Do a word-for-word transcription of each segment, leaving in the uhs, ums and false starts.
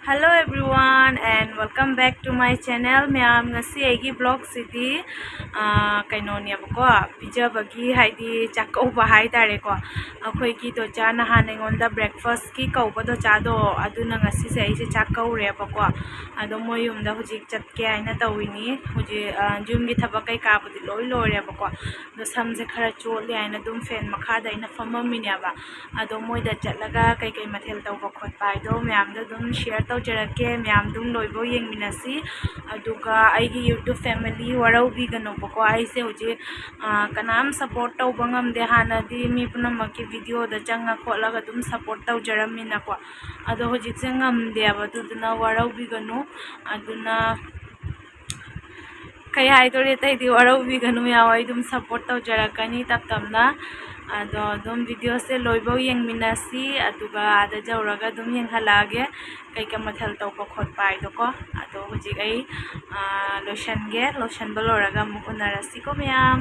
Hello everyone and welcome back to my channel. ꯃꯌꯥꯝ, ꯉꯁꯤ ꯑꯩꯒꯤ vlogꯁꯤꯗꯤ, ꯑꯥ, ꯀꯩꯅꯣꯅꯦꯕꯀꯣ, ꯄꯤꯖꯕꯒꯤ, ꯍꯥꯏꯗꯤ ꯆꯥꯛꯀꯧꯕ ꯍꯥꯏꯇꯥꯔꯦꯀꯣ꯫ ꯑꯩꯈꯣꯏꯒꯤ ꯗꯣꯆꯥ ꯅꯍꯥꯟ ꯑꯩꯉꯣꯟꯗ breakfastꯀꯤ ꯀꯧꯕ ꯗꯣꯆꯥꯗꯣ, ꯑꯗꯨꯅ ꯉꯁꯤꯁꯦ ꯑꯩꯁꯦ ꯆꯥꯛ ꯀꯧꯔꯦꯕꯀꯣ꯫ ꯑꯗꯣ ꯃꯣꯏ ꯌꯨꯝꯗ ꯍꯧꯖꯤꯛ ꯆꯠꯀꯦ ꯍꯥꯏꯅ ꯇꯧꯔꯤꯅꯤ꯫ ꯍꯧꯖꯤꯛ, ꯑꯥ, ꯌꯨꯝꯒꯤ ꯊꯕꯛ ꯀꯩꯀꯥꯕꯨꯗꯤ ꯂꯣꯏ ꯂꯣꯏꯔꯦꯕꯀꯣ꯫ ꯑꯗꯣ ꯁꯝꯁꯦ ꯈꯔ ꯆꯣꯠꯂꯤ ꯍꯥꯏꯅ ꯑꯗꯨꯝ fan ꯃꯈꯥꯗ ꯑꯩꯅ ꯐꯝꯃꯝꯃꯤꯅꯦꯕ꯫ ꯑꯗꯣ ꯃꯣꯏꯗ ꯆꯠꯂꯒ ꯀꯩꯀꯩ ꯃꯊꯦꯜ ꯇꯧꯕ ꯈꯣꯠꯄ ꯍꯥꯏꯗꯣ ꯃꯌꯥꯝꯗ ꯑꯗꯨꯝ share ꯇꯧꯖꯔꯛꯀꯦ꯫ ꯃꯌꯥꯝ ꯑꯗꯨꯝ ꯂꯣꯏꯕꯧ ꯌꯦꯡꯃꯤꯟꯅꯁꯤ꯫ ꯑꯗꯨꯒ ꯑꯩꯒꯤ YouTube family ꯋꯥꯔꯧꯕꯤꯒꯅꯨꯕꯀꯣ꯫ ꯑꯩꯁꯦ ꯍꯧꯖꯤꯛ, ꯑꯥ, ꯀꯅꯥꯝ support ꯇꯧꯕ ꯉꯝꯗꯦ꯫ ꯍꯥꯟꯅꯗꯤ ꯃꯤ ꯄꯨꯝꯅꯃꯛꯀꯤ videoꯗ ꯆꯪꯉ ꯈꯣꯠꯂꯒ ꯑꯗꯨꯝ support ꯇꯧꯖꯔꯝꯃꯤꯅꯀꯣ꯫ ꯑꯗꯣ ꯍꯧꯖꯤꯛꯁꯦ ꯉꯝꯗꯦꯕ, ꯑꯗꯨꯗꯨꯅ ꯋꯥꯔꯧꯕꯤꯒꯅꯨ꯫ ꯑꯗꯨꯅ ꯀꯩ ꯍꯥꯏꯗꯣꯔꯤ, ꯑꯇꯩꯗꯤ ꯋꯥꯔꯧꯕꯤꯒꯅꯨ, ꯃꯌꯥꯝ ꯑꯩ ꯑꯗꯨꯝ support ꯇꯧꯖꯔꯛꯀꯅꯤ ꯇꯞ ꯇꯞꯅ꯫ ꯑꯗꯣ ꯑꯗꯨꯝ videoꯁꯦ ꯂꯣꯏꯕꯧ ꯌꯦꯡꯃꯤꯟꯅꯁꯤ, ꯑꯗꯨꯒ ꯑꯥꯗ ꯌꯧꯔꯒ ꯑꯗꯨꯝ ꯌꯦꯡꯍꯜꯂꯛꯑꯒꯦ ꯀꯩꯀꯩ ꯃꯊꯦꯜ ꯇꯧꯕ ꯈꯣꯠꯄ ꯍꯥꯏꯗꯣꯀꯣ꯫ ꯑꯗꯣ ꯍꯧꯖꯤꯛ ꯑꯩ, ꯑꯥ, ꯂꯣꯏꯁꯟꯒꯦ, ꯂꯣꯏꯁꯟꯕ ꯂꯣꯏꯔꯒ ꯑꯃꯨꯛ ꯎꯅꯔꯁꯤꯀꯣ ꯃꯌꯥꯝ꯫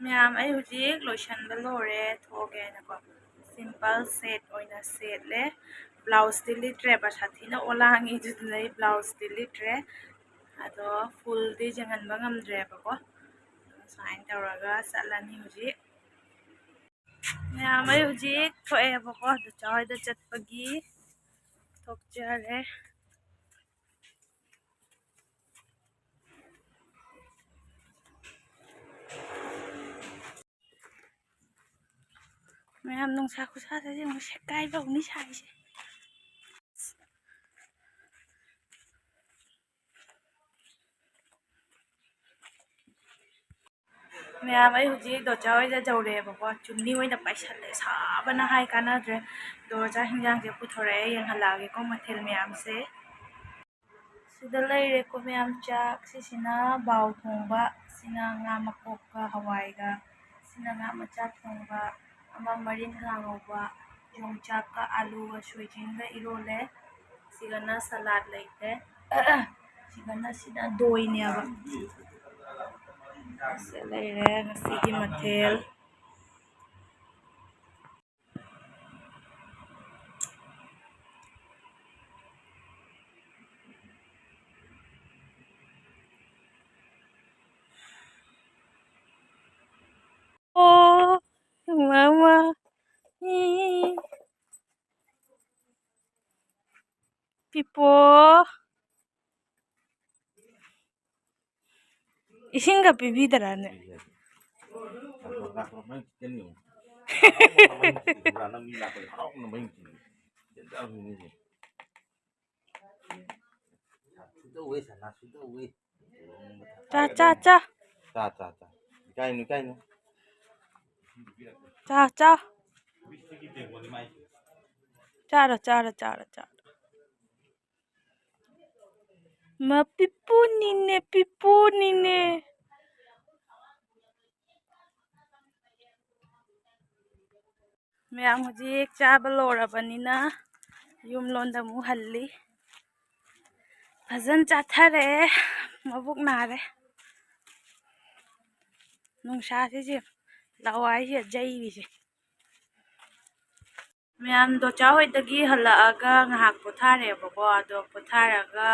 ꯃꯌꯥꯝ, ꯑꯩ ꯍꯧꯖꯤꯛ ꯂꯣꯏꯁꯟꯕ ꯂꯣꯏꯔꯦ, ꯊꯣꯛꯑꯒꯦ ꯍꯥꯏꯅꯀꯣ꯫ Simple set ꯑꯣꯏꯅ ꯁꯦꯠꯂꯦ꯫ Blouseꯇꯤ ꯂꯤꯠꯇ꯭ꯔꯦꯕ, ꯁꯥꯊꯤꯅ ꯑꯣꯂꯥꯡꯉꯤ, ꯑꯗꯨꯗꯨꯅ ꯑꯩ blouseꯇꯤ ꯂꯤꯠꯇ꯭ꯔꯦ꯫ ꯑꯗꯣ fullꯗꯤ ꯌꯦꯡꯍꯟꯕ ꯉꯝꯗ꯭ꯔꯦꯕꯀꯣ꯫ ꯁꯨꯃꯥꯏꯅ ꯇꯧꯔꯒ ꯆꯠꯂꯅꯤ ꯍꯧꯖꯤꯛ꯫ ꯃꯌꯥꯝ, ꯑꯩ ꯍꯧꯖꯤꯛ ꯊꯣꯛꯑꯦꯕꯀꯣ, ꯗꯣꯆꯥ ꯍꯣꯏꯗ ꯆꯠꯄꯒꯤ ꯊꯣꯛꯆꯔꯦ꯫ ꯃꯌꯥꯝ, ꯅꯨꯡꯁꯥ ꯈꯨꯁꯥꯁꯦ ꯌꯦꯡꯉꯨ, ꯁꯦꯒꯥꯏꯕ ꯍꯧꯅꯤ ꯁꯥꯔꯤꯁꯦ꯫ ꯃꯌꯥꯝ, ꯑꯩ ꯍꯧꯖꯤꯛ ꯗꯣꯆꯥ ꯍꯣꯏꯗ ꯌꯧꯔꯛꯑꯦꯕꯀꯣ꯫ ꯆꯨꯝꯅꯤ ꯑꯣꯏꯅ ꯄꯥꯏꯁꯜꯂꯦ, ꯁꯥꯕꯅ ꯍꯥꯏ ꯀꯥꯟꯅꯗ꯭ꯔꯦ꯫ ꯗꯣꯆꯥ ꯍꯤꯟꯖꯥꯡꯁꯦ ꯄꯨꯊꯣꯔꯛꯑꯦ, ꯌꯦꯡꯍꯜꯂꯛꯑꯒꯦꯀꯣ ꯃꯊꯦꯜ ꯃꯌꯥꯝꯁꯦ꯫ ꯁꯤꯗ ꯂꯩꯔꯦꯀꯣ ꯃꯌꯥꯝ ꯆꯥꯛ꯫ ꯁꯤꯁꯤꯅ ꯕꯥꯎ ꯊꯣꯡꯕ, ꯁꯤꯅ ꯉꯥ ꯃꯀꯣꯛꯀ ꯍꯋꯥꯏꯒ, ꯁꯤꯅ ꯉꯥ ꯃꯆꯥ ꯊꯣꯡꯕ, ꯑꯃ ꯃꯔꯤꯟ ꯉꯥ ꯉꯧꯕ, ꯌꯣꯡꯆꯥꯛꯀ ꯑꯥꯂꯨꯒ ꯁꯣꯏꯖꯤꯟꯒ ꯏꯔꯣꯜꯂꯦ꯫ ꯁꯤꯒꯅ salad ꯂꯩꯇꯦ꯫ ꯁꯤꯒꯅ ꯁꯤꯅ ꯗꯣꯏꯅꯦꯕ꯫ ꯁꯤ ꯂꯩꯔꯦ ꯉꯁꯤꯒꯤ ꯃꯊꯦꯜ꯫ ꯏꯁꯤꯡꯒ ꯄꯤꯕꯤꯗꯔꯅꯦ? ꯆꯥ, ꯆꯥ, ꯆꯥ꯫ ꯆꯥ, ꯆꯥ, ꯆꯥ꯫ ꯏꯀꯥꯏꯅꯨ, ꯏꯀꯥꯏꯅꯨ꯫ ꯆꯥ, ꯆꯥ꯫ ꯆꯥꯔꯣ, ꯆꯥꯔꯣ, ꯆꯥꯔꯣ, ꯆꯥꯔꯣ꯫ ꯃꯥ ꯄꯤꯄꯨꯅꯤꯅꯦ, ꯄꯤꯄꯨꯅꯤꯅꯦ꯫ ꯃꯌꯥꯝ ꯍꯧꯖꯤꯛ ꯆꯥꯕ ꯂꯣꯏꯔꯕꯅꯤꯅ ꯌꯨꯝꯂꯣꯝꯗ ꯑꯃꯨꯛ ꯍꯜꯂꯤ꯫ ꯐꯖꯅ ꯆꯥꯊꯔꯦ, ꯃꯕꯨꯛ ꯅꯥꯔꯦ꯫ ꯅꯨꯡꯁꯥꯁꯤꯁꯦ ꯂꯋꯥꯏꯁꯦ ꯌꯩꯔꯤꯁꯦ꯫ ꯃꯌꯥꯝ ꯗꯣꯆꯥ ꯍꯣꯏꯗꯒꯤ ꯍꯜꯂꯛꯑꯒ ꯉꯥꯏꯍꯥꯛ ꯄꯣꯊꯥꯔꯦꯕꯀꯣ꯫ ꯑꯗꯣ ꯄꯣꯊꯥꯔꯒ,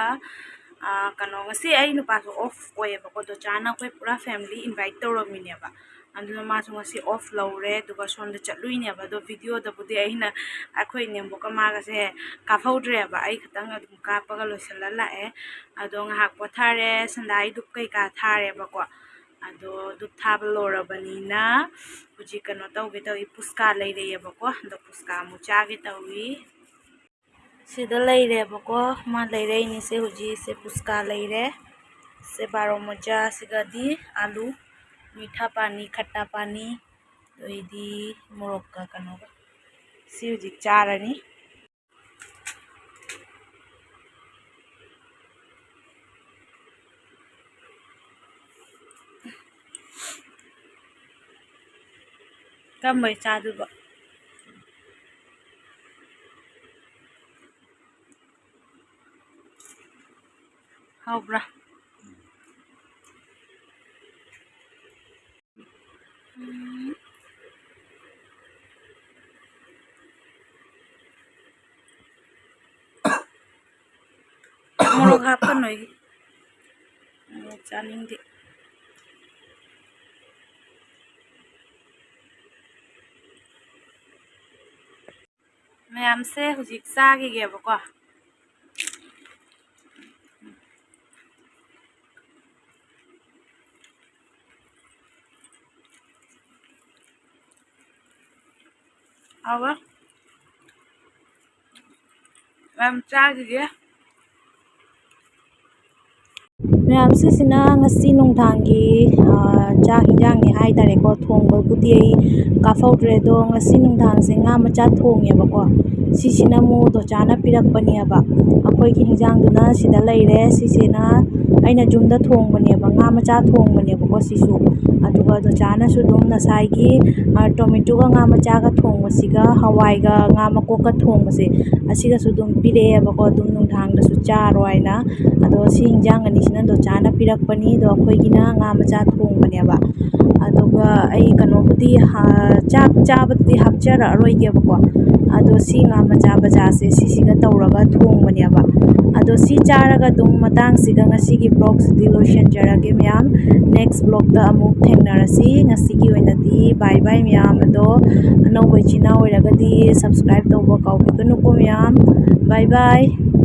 ꯑꯥ, ꯀꯩꯅꯣ, ꯉꯁꯤ ꯑꯩ ꯅꯨꯄꯥꯁꯨ off ꯑꯣꯏꯌꯦꯕꯀꯣ꯫ ꯗꯣꯆꯥꯅ ꯑꯩꯈꯣꯏ ꯄꯨꯔꯥ family invite ꯇꯧꯔꯝꯃꯤꯅꯦꯕ꯫ ꯑꯗꯨꯅ ꯃꯥꯁꯨ ꯉꯁꯤ off ꯂꯧꯔꯦ꯫ ꯑꯗꯨꯒ ꯁꯣꯝꯗ ꯆꯠꯂꯨꯏꯅꯦꯕ꯫ ꯑꯗꯣ videoꯗꯕꯨꯗꯤ ꯑꯩꯅ ꯑꯩꯈꯣꯏ ꯏꯅꯦꯝꯕꯣꯛꯀ ꯃꯥꯒꯁꯦ ꯀꯥꯞꯍꯧꯗ꯭ꯔꯦꯕ꯫ ꯑꯩ ꯈꯛꯇꯪ ꯑꯗꯨꯝ ꯀꯥꯞꯄꯒ ꯂꯣꯏꯁꯤꯜꯂ ꯂꯥꯛꯑꯦ꯫ ꯑꯗꯣ ꯉꯥꯏꯍꯥꯛ ꯄꯣꯊꯥꯔꯦ꯫ ꯁꯟꯗꯥꯏ ꯙꯨꯞ ꯀꯩꯀꯥ ꯊꯥꯔꯦꯕꯀꯣ꯫ ꯑꯗꯣ ꯙꯨꯞ ꯊꯥꯕ ꯂꯣꯏꯔꯕꯅꯤꯅ ꯍꯧꯖꯤꯛ ꯀꯩꯅꯣ ꯇꯧꯒꯦ ꯇꯧꯏ, ꯄꯨꯁꯀꯥ ꯂꯩꯔꯛꯑꯦꯕꯀꯣ꯫ ꯑꯗꯣ ꯄꯨꯁꯀꯥ ꯑꯃꯨꯛ ꯆꯥꯒꯦ ꯇꯧꯏ꯫ ꯁꯤꯗ ꯂꯩꯔꯦꯕꯀꯣ, ꯃꯥ ꯂꯩꯔꯛꯏꯅꯤꯁꯦ ꯍꯧꯖꯤꯛꯁꯦ ꯄꯨꯁꯀꯥ ꯂꯩꯔꯦ꯫ ꯁꯦ ꯕꯥꯔꯣ ꯃꯣꯖꯥ, ꯁꯤꯒꯗꯤ ꯑꯥꯂꯨ, ꯃꯤꯊꯥ ꯄꯥꯅꯤ, ꯈꯠꯇꯥ ꯄꯥꯅꯤ, ꯑꯗꯩꯗꯤ ꯃꯣꯔꯣꯛꯀ ꯀꯩꯅꯣꯒ꯫ ꯁꯤ ꯍꯧꯖꯤꯛ ꯆꯥꯔꯅꯤ꯫ ꯀꯔꯝꯕꯩ ꯆꯥꯗꯣꯏꯕ? ꯍꯥꯎꯕ꯭ꯔꯥ? ꯎꯝ꯫ ꯃꯣꯔꯣꯛ ꯍꯥꯞꯀꯅꯨ ꯑꯩꯒꯤ꯫ ꯃꯣꯔꯣꯛ ꯆꯥꯅꯤꯡꯗꯦ꯫ ꯃꯌꯥꯝꯁꯦ ꯍꯧꯖꯤꯛ ꯆꯥꯈꯤꯒꯦꯕꯀꯣ꯫ ꯍꯥꯎꯕ꯫ ꯃꯌꯥꯝ ꯆꯥꯈꯤꯒꯦ꯫ ꯃꯌꯥꯝ, ꯁꯤꯁꯤꯅ ꯉꯁꯤ ꯅꯨꯡꯗꯥꯡꯒꯤ, ꯑ, ꯆꯥꯛ ꯍꯤꯟꯖꯥꯡꯅꯤ ꯍꯥꯏ ꯇꯥꯔꯦꯀꯣ꯫ ꯊꯣꯡꯕꯕꯨꯗꯤ ꯑꯩ ꯀꯥꯞꯍꯧꯗ꯭ꯔꯦ, ꯑꯗꯣ ꯉꯁꯤ ꯅꯨꯡꯗꯥꯡꯁꯦ ꯉꯥ ꯃꯆꯥ ꯊꯣꯡꯉꯦꯕꯀꯣ꯫ ꯁꯤꯁꯤꯅ ꯑꯃꯨꯛ ꯗꯣꯆꯥꯅ ꯄꯤꯔꯛꯄꯅꯦꯕ꯫ ꯑꯩꯈꯣꯏꯒꯤ ꯍꯤꯟꯖꯥꯡꯗꯨꯅ ꯁꯤꯗ ꯂꯩꯔꯦ꯫ ꯁꯤꯁꯤꯅ ꯑꯩꯅ ꯌꯨꯝꯗ ꯊꯣꯡꯕꯅꯦꯕ, ꯉꯥ ꯃꯆꯥ ꯊꯣꯡꯕꯅꯦꯕꯀꯣ ꯁꯤꯁꯨ꯫ ꯑꯗꯨꯒ ꯗꯣꯆꯥꯅꯁꯨ ꯑꯗꯨꯝ ꯉꯁꯥꯏꯒꯤ, ꯑ, ꯇꯣꯃꯦꯇꯣꯒ ꯉꯥ ꯃꯆꯥꯒ ꯊꯣꯡꯕꯁꯤꯒ, ꯍꯋꯥꯏꯒ ꯉꯥ ꯃꯀꯣꯛꯀ ꯊꯣꯡꯕꯁꯦ, ꯑꯁꯤꯒꯁꯨ ꯑꯗꯨꯝ ꯄꯤꯔꯛꯑꯦꯕꯀꯣ, ꯑꯗꯨꯝ ꯅꯨꯡꯗꯥꯡꯗꯁꯨ ꯆꯥꯔꯣ ꯍꯥꯏꯅ꯫ ꯑꯗꯣ ꯁꯤ ꯍꯤꯟꯖꯥꯡ ꯑꯅꯤꯁꯤꯅ ꯗꯣꯆꯥꯅ ꯄꯤꯔꯛꯄꯅꯤ꯫ ꯑꯗꯣ ꯑꯩꯈꯣꯏꯒꯤꯅ ꯉꯥ ꯃꯆꯥ ꯊꯣꯡꯕꯅꯦꯕ꯫ ꯑꯗꯨꯒ ꯑꯩ ꯀꯩꯅꯣꯕꯨꯗꯤ, ꯍꯥ-, ꯆꯥꯛ ꯆꯥꯕꯗꯨꯗꯤ ꯍꯥꯞꯆꯔꯛꯑꯔꯣꯏꯒꯦꯕꯀꯣ꯫ ꯑꯗꯣ ꯁꯤ ꯉꯥ ꯃꯆꯥ ꯕꯖꯥꯔꯁꯦ ꯁꯤꯁꯤꯒ ꯇꯧꯔꯒ ꯊꯣꯡꯕꯅꯦꯕ꯫ ꯑꯗꯣ ꯁꯤ ꯆꯥꯔꯒ ꯑꯗꯨꯝ ꯃꯇꯥꯡꯁꯤꯒ ꯉꯁꯤꯒꯤ vlogꯁꯤꯗꯤ ꯂꯣꯏꯁꯤꯟꯖꯔꯒꯦ ꯃꯌꯥꯝ꯫ Next vlogꯇ ꯑꯃꯨꯛ ꯊꯦꯡꯅꯔꯁꯤ꯫ ꯉꯁꯤꯒꯤ ꯑꯣꯏꯅꯗꯤ bye bye ꯃꯌꯥꯝ꯫ ꯑꯗꯣ ꯑꯅꯧꯕ ꯏꯆꯤꯟ ꯏꯅꯥꯎ ꯑꯣꯏꯔꯒꯗꯤ subscribe ꯇꯧꯕ ꯀꯥꯎꯕꯤꯒꯅꯨꯀꯣ ꯃꯌꯥꯝ꯫ Bye bye꯫